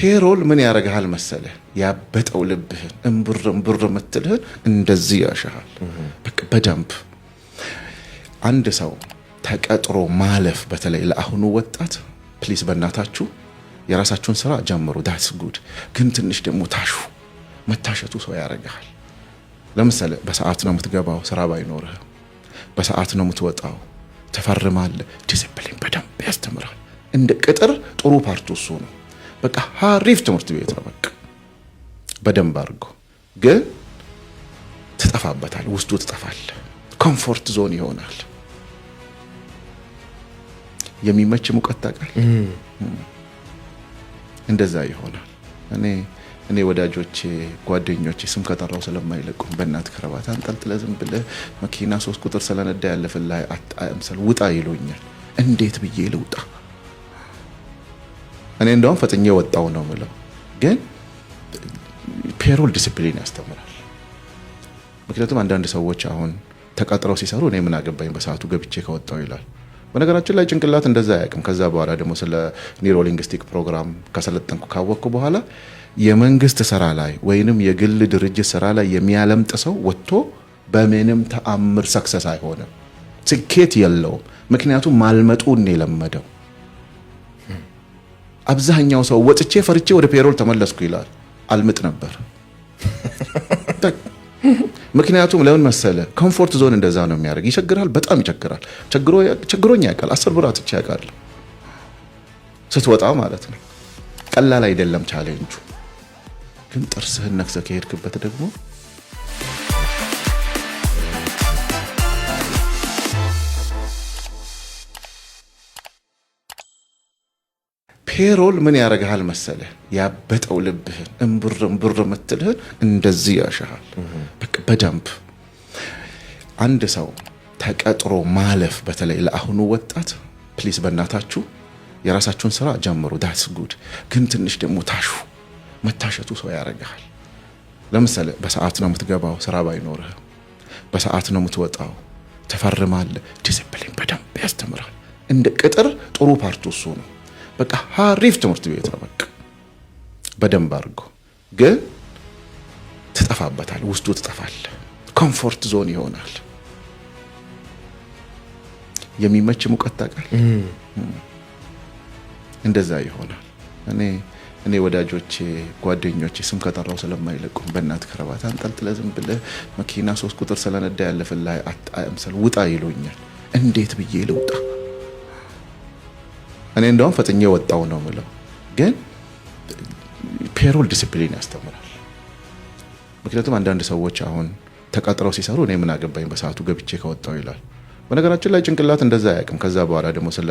Payroll ምን ያደርግሃል መሰለህ? ያበጠው ልብህን እምብር እምብር የምትልህን እንደዚህ ያሻሃል። በቃ በደንብ አንድ ሰው ተቀጥሮ ማለፍ፣ በተለይ ለአሁኑ ወጣት፣ please በእናታችሁ የራሳችሁን ስራ ጀምሩ። That's good። ግን ትንሽ ደግሞ ታሹ። መታሸቱ ሰው ያደርግሃል። ለምሳሌ በሰዓት ነው የምትገባው፣ ስራ ባይኖርህ በሰዓት ነው የምትወጣው፣ ትፈርማለህ። ዲስፕሊን በደንብ ያስተምራል። እንደ ቅጥር ጥሩ part ኡ እሱ ነው። በቃ ሀሪፍ ትምህርት ቤት ነው። በቃ በደንብ አድርጎ ግን ትጠፋበታል፣ ውስጡ ትጠፋል። Comfort zone ይሆናል። የሚመች ሙቀት ታውቃለህ፣ እንደዛ ይሆናል። እኔ ወዳጆቼ ጓደኞቼ ስም ከጠራው ስለማይለቁም በእናት ከረባት አንጠልጥለህ ዝም ብለህ መኪና 3 ቁጥር ስለነዳ ያለፍልህ አምሰል ውጣ ይሉኛል። እንዴት ብዬ ልውጣ? እኔ እንደውም ፈጥኜ ወጣው ነው ምለው። ግን payroll discipline ያስተምራል። ምክንያቱም አንዳንድ ሰዎች አሁን ተቀጥረው ሲሰሩ እኔ ምን አገባኝ በሰዓቱ ገብቼ ከወጣው ይላል። በነገራችን ላይ ጭንቅላት እንደዛ አያውቅም። ከዛ በኋላ ደግሞ ስለ neurolinguistic program ከሰለጠንኩ ካወቅኩ በኋላ የመንግስት ስራ ላይ ወይንም የግል ድርጅት ስራ ላይ የሚያለምጥ ሰው ወጥቶ በምንም ተአምር success አይሆንም፣ ስኬት የለውም። ምክንያቱም ማልመጡን የለመደው። አብዛኛው ሰው ወጥቼ ፈርቼ ወደ payroll ተመለስኩ ይላል። አልምጥ ነበር። ምክንያቱም ለምን መሰለ? Comfort zone እንደዛ ነው የሚያደርግ። ይቸግራል፣ በጣም ይቸግራል። ቸግሮኝ ያውቃል። 10 ብር አጥቼ ያውቃል። ስትወጣ ማለት ነው። ቀላል አይደለም ቻሌንጁ። ግን ጥርስህን ነክሰህ ከሄድክበት ደግሞ payroll ምን ያደርግሃል መሰለህ? ያበጠው ልብህን እምብር እምብር የምትልህን እንደዚህ ያሻሃል። በቃ በደንብ አንድ ሰው ተቀጥሮ ማለፍ፣ በተለይ ለአሁኑ ወጣት፣ please በእናታችሁ የራሳችሁን ስራ ጀምሩ። That's good። ግን ትንሽ ደግሞ ታሹ። መታሸቱ ሰው ያደርግሃል። ለምሳሌ በሰዓት ነው የምትገባው፣ ስራ ባይኖርህ በሰዓት ነው የምትወጣው፣ ትፈርማለህ። ዲስፕሊን በደንብ ያስተምራል። እንደ ቅጥር ጥሩ part ኡ እሱ ነው። በቃ ሀሪፍ ትምህርት ቤት ነው። በቃ በደንብ አድርጎ ግን ትጠፋበታል፣ ውስጡ ትጠፋል። Comfort zone ይሆናል። የሚመች ሙቀት ታውቃለህ፣ እንደዛ ይሆናል። እኔ ወዳጆቼ ጓደኞቼ ስም ከጠራው ስለማይለቁም በእናት ከረባት አንጠልጥለህ ዝም ብለህ መኪና 3 ቁጥር ስለነዳ ያለፍልህ አምሰል ውጣ ይሉኛል። እንዴት ብዬ ልውጣ? እኔ እንደውም ፈጥኜ ወጣው ነው ምለው። ግን payroll discipline ያስተምራል። ምክንያቱም አንዳንድ ሰዎች አሁን ተቀጥረው ሲሰሩ እኔ ምን አገባኝ በሰዓቱ ገብቼ ከወጣው ይላል። በነገራችን ላይ ጭንቅላት እንደዛ አያውቅም። ከዛ በኋላ ደግሞ ስለ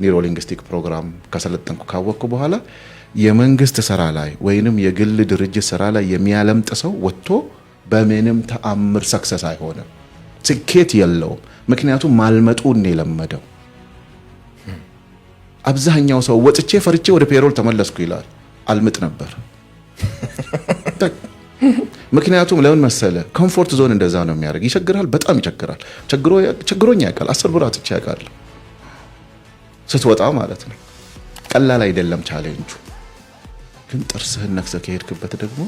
neurolinguistic program ከሰለጠንኩ ካወቅኩ በኋላ የመንግስት ስራ ላይ ወይንም የግል ድርጅት ስራ ላይ የሚያለምጥ ሰው ወጥቶ በምንም ተአምር success አይሆንም፣ ስኬት የለውም። ምክንያቱም ማልመጡን የለመደው። አብዛኛው ሰው ወጥቼ ፈርቼ ወደ payroll ተመለስኩ ይላል። አልምጥ ነበር። ምክንያቱም ለምን መሰለ? Comfort zone እንደዛ ነው የሚያደርግ። ይቸግራል፣ በጣም ይቸግራል። ቸግሮኝ ያውቃል። 10 ብር አጥቼ ያውቃል። ስትወጣ ማለት ነው። ቀላል አይደለም ቻሌንጁ። ግን ጥርስህን ነክሰህ ከሄድክበት ደግሞ